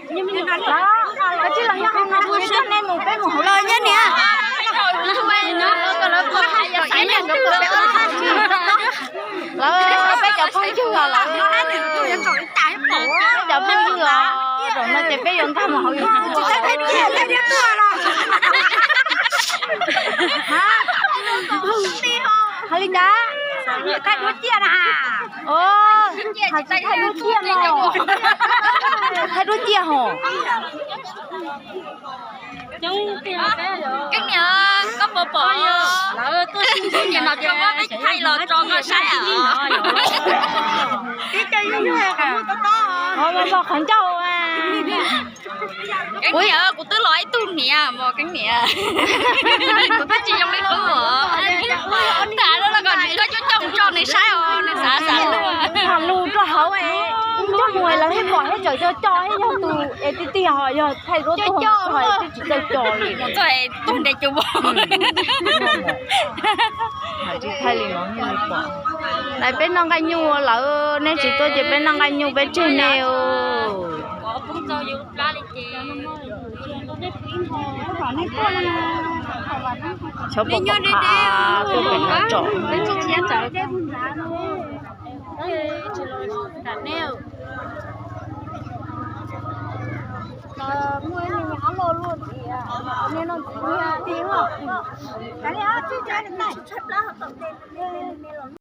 Los, los tsis los nyob hauv no, nej mus peb mus hauv los nyob niam. Lawv, peb cov phooj ywg os, lawv, peb cov phooj ywg os, zaum no ces peb yuav nkag mus hauv YouTube. Hais li cas? Thaij duab ciaj na. Hais tsis thaij duab ciaj no. Thaij duab ciaj hos. Keeb niam, koj puas pom? Nim no tso koj peb thaij los tso koj saib os. Keeb niam, qhov ncauj. Keeb niam, kuv twb los ib tug hniav mos Keeb niam. Kuv twb tsis zoo li qub os. Tham lus los kom koj coj coj mus tso nws saib os, nws xav xav. Tham lus rau hauv, coj mus lawv thiaj pom thiab tseem coj coj thiab, yog tus es tiag tiag ho yog thaij duab tuag txog twb tsis txawj coj li. Txog tus nres cua. Tsis thaij li no thiaj li pom. Lawv peb noj nqaij nyuj lawm, nej tsis tuaj ces peb noj nqaij nyuj peb tseg nej os. Xyov puas pom qab tuaj pem no tsom.